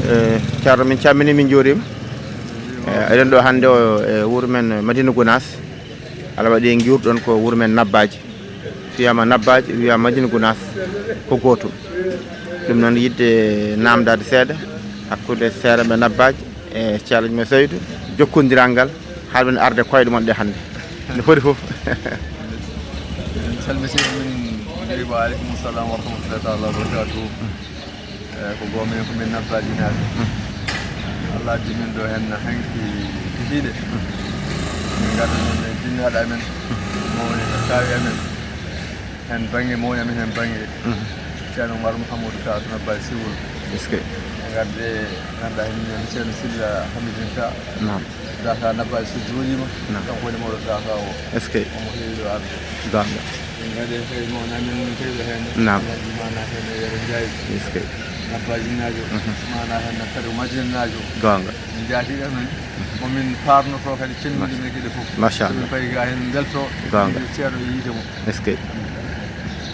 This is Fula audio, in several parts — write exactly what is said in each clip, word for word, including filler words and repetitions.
Eh, Ceerno, min calminii, min njuuriima. Eh, eɗen ɗo hannde o e wuro men Madina Gunaas. Aɗa waɗi en njuurɗon ko wuro men Nabbaaji. Wiyaama Nabbaaji, wiyaama Madina Gunaas, ko gootum. Ɗum noon, yiɗde naamndaade seeɗa hakkunde seeɗa ɓe Nabbaaji e Ceerno men Saydu, jokkondiral ngal, haa men arde koyɗe mon ɗe hannde. No foti fof. En calmitii, min njuuriima, wa aleykum salam wa rahmatullahi taala wa barakatuhu. Eeyi, ko goonga, minen ko min Nabbaaji naaɓe. Allah addi min ɗo heen hanki kikiiɗe. Min ngardi noon e jinnaaɗo amen, mawni e kaawi amen, heen bannge mawni amen, heen bannge Ceerno Umar Mouhamadou Ka to Nabbaaji Siwol. Est-ce que? Min ngardi, ngannduɗaa heen minen Ceerno Silla Hamidine Ka. Naam. Daaka Nabbaaji so jooɗiima, naam, kanko woni mawɗo daaka o. Est-ce que? Omo heewi ɗo arde. Goonga. Min ngari kay mo namin min tawi ɗo heen. Naam. Min ngaddi maana heen e Yero Njaay. Est-ce que? Nabbaaji naajo. Mhm. Maana heen kadi ko Madina naajo. Goonga. Min njaati ɗo men. Ko min paarnotoo kadi cemmbinde men geɗe fof. Machallah. Min payi ga heen mbeltoo. Goonga. Min ceerno e yiide mo. Est-ce que?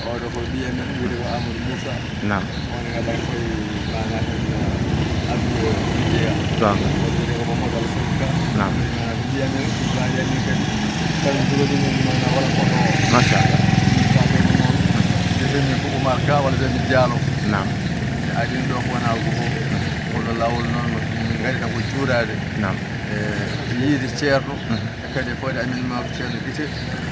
Oɗo ko ɓiya men, wiyetee ko Amadou Moussa. Naam. Woni ngaɗa koye maana heen, uh, Abdou Jeya. Goonga. O wiyetee ko Mamadou Alassane Ka. Naam. Maana ko ɓiya men, ko baali amen kadi. Kala jogori men maana wala koto o. Machallah. Ka ko noon. Ɓe mbiyen ko Oumar Ka walla ɓe mbiyen Diallo. Naam. Ɓe adin ɗo ko wona ko fof. Kono laawol noon, min ngari tan ko juuraade. Naam. E yiide ceerno. Mhm. E kadi e koyɗe amen ma ko ceerno Gite.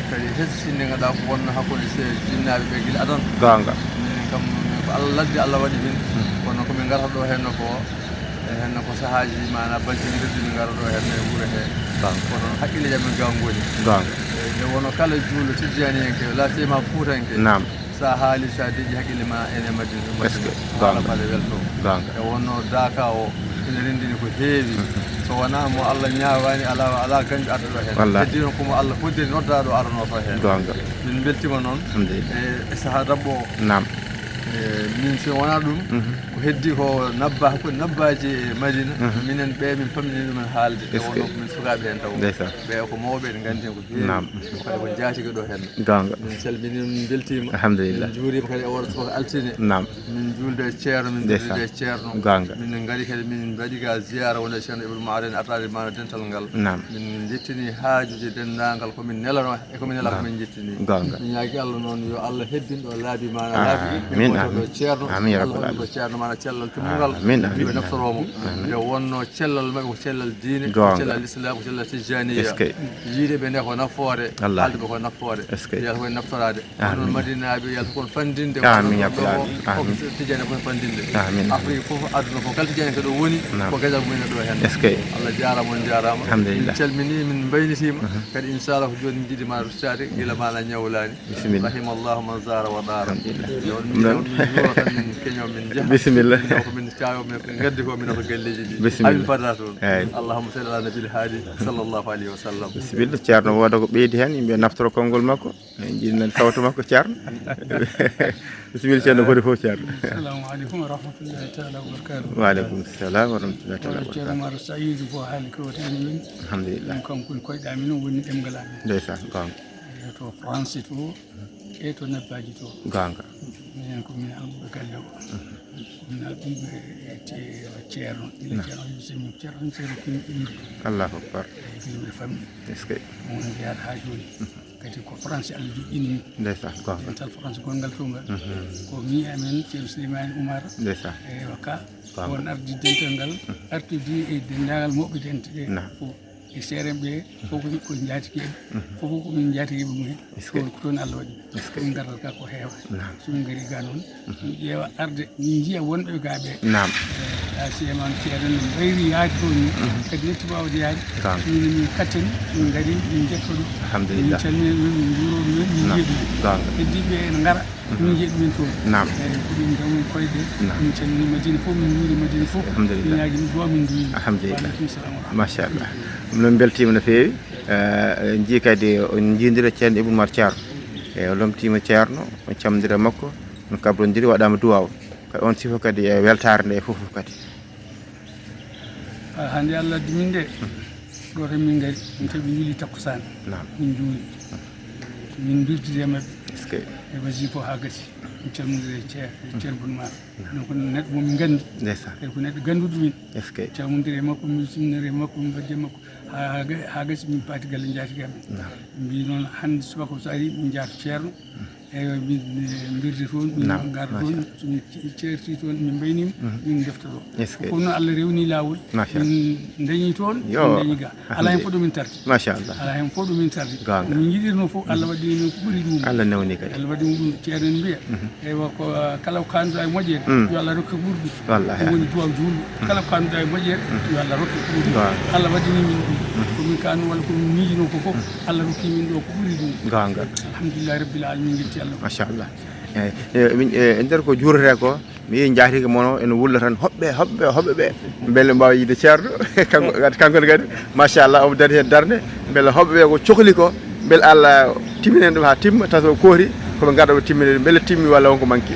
Kadi hesɗitinde ngaɗa ko wonno hakkunde se-, jinnaaɓe ɓe gila adan. Goonga. Minen kam, ko Allah ladde, Allah waɗi min. Mhm. Kono ko min ngarata ɗo heen ko, e heen ko sahaaji maana bajjinirɗi min ngara ɗo heen e wuro he. Goonga. Kono noon hakkille amen ga ngoni. Goonga. E nde wonno kala juulɗo tijjaaniyanke, la sema fuutanke. Naam. Sa haali, sa deƴƴi hakkille ma ene Madina, est-ce que? Goonga. Haala ma welto. Goonga. E wonno daaka o ina renndini ko heewi. Mhm. So wonaa mo Allah ñaawaani, alaa, alaa ganjo arde ɗo heen. Wallaahi. Heddi noon ko mo Allah hoddiri noddaaɗo aranoo ɗo heen. Goonga. Min mbeltiima noon. Alhamdulillah. E, e sahaa dabbo o. Naam. E, min so wonaa ɗum, mhm, ko heddi ko nabba, ko nabbaaji e Madina, mhm, minen ɓe min pamɗini ɗumen haalde. Est-ce que? E wonno ko min sukaaɓe heen taw. Ndeysaan. Ɓe ko mawɓe, en nganndi heen ko heewi. Naam. Kadi ko jaatigi ɗo heen. Goonga. Min calminii, min mbeltiima. Alhamdulillah. Min njuuriima kadi e oɗo subaka altine. Naam. Min juulde e ceerno, min, ndeysaan, juulde e ceerno. Goonga. Min ngari kadi, min mbaɗi ga ziyaara wonde ceerno Ibnu Maaren artaade maana dental ngal. Naam. Min njettini haajuuji denndaangal ko min nelanoo e ko min nelaa ko, naam, min njettini. Goonga. Min ñaagi Allah noon yo Allah hebbin ɗo laabi maana laabi. Amiin, amiin. Ɗo ceerno. Amiin, ya rabbal aalamiin. Allah holli ko ceerno maana cellal tummbural. Amiin, amiin, amiin. Nde wonnoo cellal maɓɓe ko cellal diine, goonga, ko cellal Islam, ko cellal Tijjaaniya. Est-ce que? Yiide ɓe nde ko nafoore, wallaahi, haalde ɓe ko nafoore. Est-ce que? Yalta ko e naftoraade. Amiin. Onon Madinaaɓe, yalta kon fanndinde. Amiin, ya rabbal aalamiin. Amiin. Tijjaani kon fanndinde. Amiin. Afrique fof, aduna fof, kala Tijjaani ko ɗo woni, naam, ko gajal mumen ɗo heen. Est-ce que? Allah jaaraama, on jaaraama. Alhamdulillah. Min calminii, min mbaynitiima. Mhm. Kadi, inchallah, ko jooni min njiɗi ma ruttaade, gila maana ñawlaani. Bisimilla. Rahimallahu man zaara wa daara. Alhamdulillah. Yo on, min, min njuuro tan, min keñoo, min njaha. Bisimilla. Min ko min caayo, min ko ngaddi ko, min ko galleeji ɗi. Bisimilla. Amin fada toon. Eeyi. Allahumma salli ala nabil haadi, sallallahu alayhi wa sallam. Bisimilla, ceerno, wooda ko ɓeydi heen, yimɓe naftoro konngol makko. En njiɗi nan sawto makko, ceerno. Bisimilla, ceerno, foti fof, ceerno. Assalamu aleykum wa rahmatullahi taala wa barakatuh. Wa aleykum salam wa rahmatullahi taala wa barakatuh. Ceerno Umar Saydu ko haali ko woni men. Alhamdulillah. Ɗum kam ko koyɗa min, woni ɗemngal amen. Ndeysaan, goonga. E to France to, e to Nabbaaji to. Goonga. Minen ko min almuɓe galle o. Mhm. Ko min almuɓe e ce-, ceerno. Ila, naam, ceerno Yusuf, min ceerno, ceerno Kin Imirdu. Allahu akbar. E ko yimɓe famɗi. Est-ce que? Mo woni jeyaade haa jooni. Mhm. Kadi ko France Allah joƴƴini min. Ndeysaan, goonga. Dental France gonngal to ngal. Mhm. Ko mi amen, ceerno Souleymane Oumar. Ndeysaan. Eywa, ka. Goonga. On ardi dental ngal, mhm, artudi e denndaangal mawɓe dente ɗe. Naam. Fof. E seerenɓe fof ko, ko njaatigi en. Mhm. Fof ko min njaatigi ɗum heen. Est-ce que? Ko, ko toon Allah waɗi. Est-ce que? Min ngarata ka ko heewa. Naam. So min ngari ga noon, mhm, min ƴeewa arde, min njiya wonɓe ga ɓe. Naam. Eh, a siyama ceerno no mbayri yaade toon ni. Mhm. Kadi netti wawde yaade. Naam. Min, min katten, min ngari, min njetto ɗum. Alhamdulillah. Min calmina ɗum, min njuuro ɗum, min, naam, njiya ɗum. Goonga. Heddiɓe ene ngara. Mhm. Min njeɗi min toon. Naam. Eeyi, ko ɗum tan woni koyɗe. Naam. Min calmini Madina fof, min njuuri Madina fof. Alhamdulillah. Min ñaagii duwaa, min nduwii. Alhamdulillah. Wa aleykum salam wa rahmatullah. Machallah. Ɗum noon mbeltiima no feewi. Eh, en njii kadi on njiidira ceerno Ibou Oumar Thiarno. E o lomtiima ceerno, o camdira makko, on kabrondiri, waɗaama duwaaw. Kadi on sifa kadi e weltaare nde e fof fof kadi. Ah, hannde Allah addi min de. Ɗo tan min ngari, min tawi ɓe njuli takkusaan. Naam. Min njuuli. Min nduddidi e maɓɓe. Est-ce que? E wasifa o haa gasi. Calmondire e Ceer, e Ceer Bun Maal. Ɗum ko neɗɗo mo min nganndi. Ndeysaan. Kadi ko neɗɗo gannduɗo min. Est-ce que? Calmondire e makko, min simnore e makko, min mbaddi e makko. Haa ga-, haa gasi min paati galle njaatige amen. Naam. Mbi noon hannde subaka o so ari min njaata Ceerno. Eywa, min, eh, mbirde toon, min Naam. ngarda toon, Machallah. so min ce-, ceerti toon, min mbaynima, Mhm. min ndefta ɗo. Est-ce que? Ko noon Allah rewni laawol. Machallah. Min ndañi toon, Yo. min ndañi ga. Alaa heen Alhamdulillah. fof ɗo min tardi. Machallah. Alaa heen fof ɗo min tardi. Goonga. Min njiɗirno fof, Allah waɗi min ko ɓuri ɗum. Allah newni kadi. Allah waɗi ɗum, ceerno en mbiya. Mhm. Eywa, ko, ah, kala ko kaanduɗaa e moƴƴere, Mm. yo Allah rokke ɓurɗum. Wallahi. Ɗum woni duwaw juulɗo. Mm. Kala ko kaanduɗaa e moƴƴere, Mm. yo Allah rokke ɓurɗum. Goonga. Allah waɗini min ɗum. Mm. Ko min kaanu walla ko min miijino ko fof, Mm. Allah rokki min ɗo ko ɓuri ɗum. Goonga. Alhamdulillahi Rabbil Alamin, min njetti Allah. Machallah. Eyyi, e, min, e, e nder ko juurata ko, mi yii njaatige mon o ene wulla tan, hoɓɓe, hoɓɓe, hoɓɓe ɓe. Mbele mbaawa yiide ceerno, kanko, kanko ne kadi, machallah, omo daari heen darnde. Mbele hoɓɓe ɓe ko cohli ko, mbele Allah timminen ɗum haa timma, tato kooti, ko ɓe ngarɗa ɓe timmina ɗum. Mbele timmi walla won ko manki?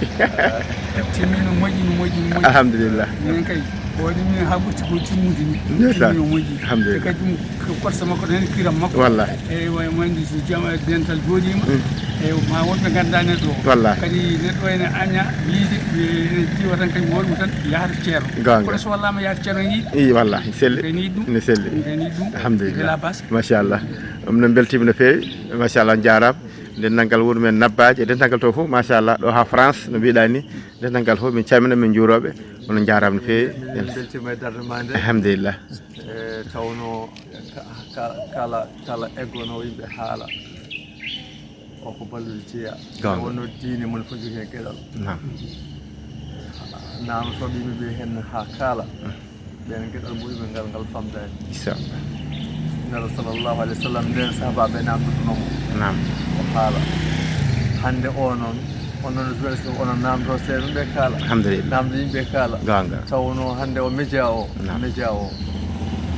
Timmi no moƴƴi, no moƴƴi, no moƴƴi. Alhamdulillah. Minen kay, o waɗi min haa ɓurti ko timmude ni. Ndeysaan. Timmi no moƴƴi. Alhamdulillah. Te kadi ɗum ko korsa makko tan, kiram makko. Wallahi. Eywa, e mo anndi so jam-, dental jooɗiima, Mm. eywa, ma wonɓe nganndaa neɗɗo o. Wallahi. Kadi neɗɗo ene aña yiide, ene jiiwa tan, kadi wonmo tan yahata ceerno. Goonga. Kono so wallaama yahata ceerno, ene yiɗi. Ii, wallahi, selli. Ene yiɗi ɗum. Ene selli. Ene yiɗi ɗum. Alhamdulillah. Ene la bas. Machallah. Ɗum no mbeltiima no feewi. Machallah, on njaaraama. Denndangal wuro men Nabbaaji e denndangal to fof, machallah, ɗo haa France, no mbiɗa ni. Denndangal fof, min calmina, min njuurooɓe. Onon njaaraama no feewi. Min mbeltiima e darnde ma nde. Alhamdulillah. E, tawno ka-, ka-, kala, kala eggono yimɓe haala, o ko ballude jeeya. Goonga. Wonno diine mum fof jogii heen geɗal. Naam. Naamnotooɓe yimɓe ɓe heen haa kaala. Mm. Ɓeen geɗal mumen ngal, ngal famdaani. Inchallah. Nelaɗo sallallahu alayhi wa sallam, ndeen sahaabaaɓe naamndutuno mo. Naam. O haala. Hannde o noon, on noon journaliste o, onon naamndoo seeɗa ɓe kaala. Alhamdulillah. Naamndoo yimɓe kaala. Goonga. Tawnoo hannde o média o, Naam. média o,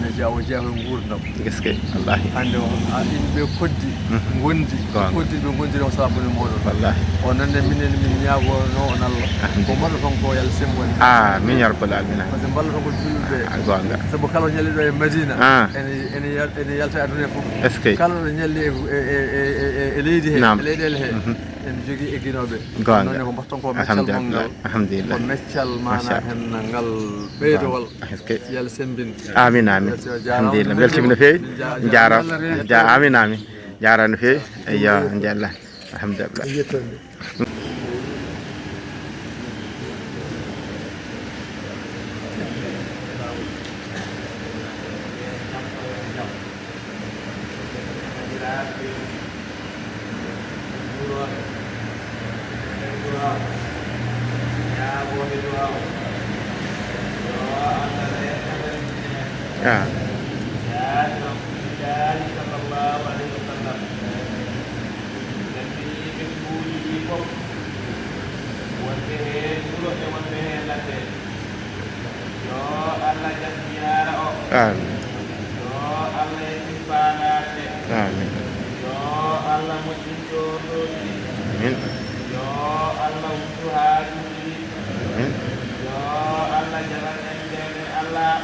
média o jeyaa ko e nguurndam. Gaske, wallahi. Hannde o, a, yimɓe koddi, Mhm. ngondi, Goonga. koddi ɓe ngondi ɗon sababu ne mooɗon. Wallahi. O nande minen min ñaagono on Allah. Alhamdulillah. Ko mbaɗoton ko yo Allah sembo en. Amin ya rabbal alamin. Par ce que mballoton ko julɓe ɓe. Ah, goonga. Sabu kala o ñalli ɗo e Madina, Ah. ene, ene yal-, ene yalta e aduna e fof. Est-ce que? Kala ɗo ñalli e, e, e, e, e, e leydi he, Naam. e leyɗeele he, Mhm. ene jogii egginooɓe. Goonga. Noon ne ko mbaɗton ko meccal mon ngal. Alhamdulillah. Alhamdulillah. Ko meccal maanaa Machallah. heen ngal ɓeydowal. Goonga. Est-ce que? Yo Allah sembin. Amin, amin. Yes, yo jaaraama. Alhamdulillah. Min mbeltiima no feewi. Min njaaraama. Njaaraama. Njaaraama. Amin, amin. Njaaraama no feewi. Eyyo, njallah. Alhamdulillah. Ah. Yo Allah jaɓ ziyaara o. Amin. Yo Allah yettin faandaare nde. Amin. Yo Allah moƴƴin jooɗooji ɗi. Amin. Yo Allah wuddu haajuuji ɗi. Amin. Yo Allah jaɓan en nde men Allah.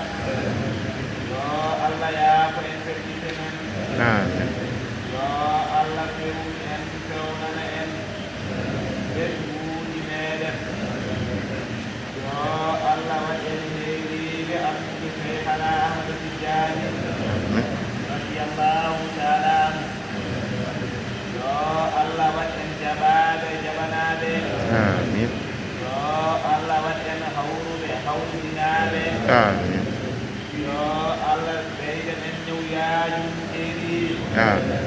Yo Allah yaafo en feƴƴite men. Amin. Yo Allah fewnu en, fewnana en ɓesnguuji meɗen. Yo Allah waɗ en heeriiɓe arsude Seykhana Ahmada Tijjaani, radiyallahu taala anhu. Yo Allah waɗ en jaɓaaɓe, jaɓanaaɓe. Amin. Yo Allah waɗ en hawruɓe, hawridinaaɓe. Amin. Yo Allah ɓeyda men ñaw yaaju keeri. Amin.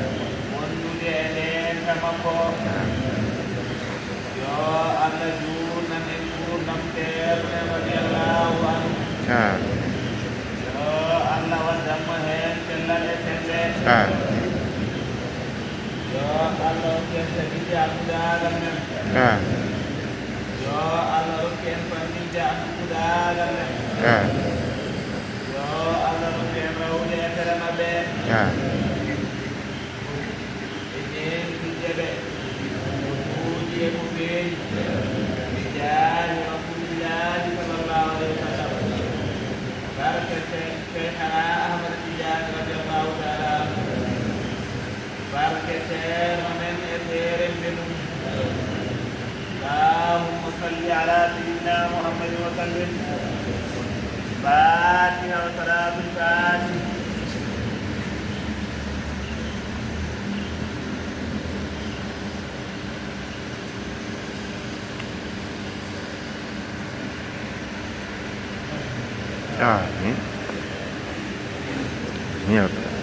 Wondude e ndeenka makko. Amin. Yo Allah juurnan en nguurndam teerne radiyallahu anhu. Amin. Yo Allah waddan mo heen cellal e semmbe. Amin. Yo Allah hokku en tabiti alhudaagal men. Amin. Yo Allah rokku en famminnde alhudaagal men. Amin. Yo Allah rokku en rawde e tere maɓɓe. Amin. E ñeeñtidde ɓe ko suuji e ko feeñi. E jaari Rasuulillaahi sallallaahu alayhi wa sallam. Barke Sey-, Seykhana Ahmada Tijaani radiyallaahu taala anhu. Barke ceerno men e seeremɓe mum. Laaw على سيدنا محمد وسلم. الفاتحة وصلاة الفاتح. آمين. يا رب.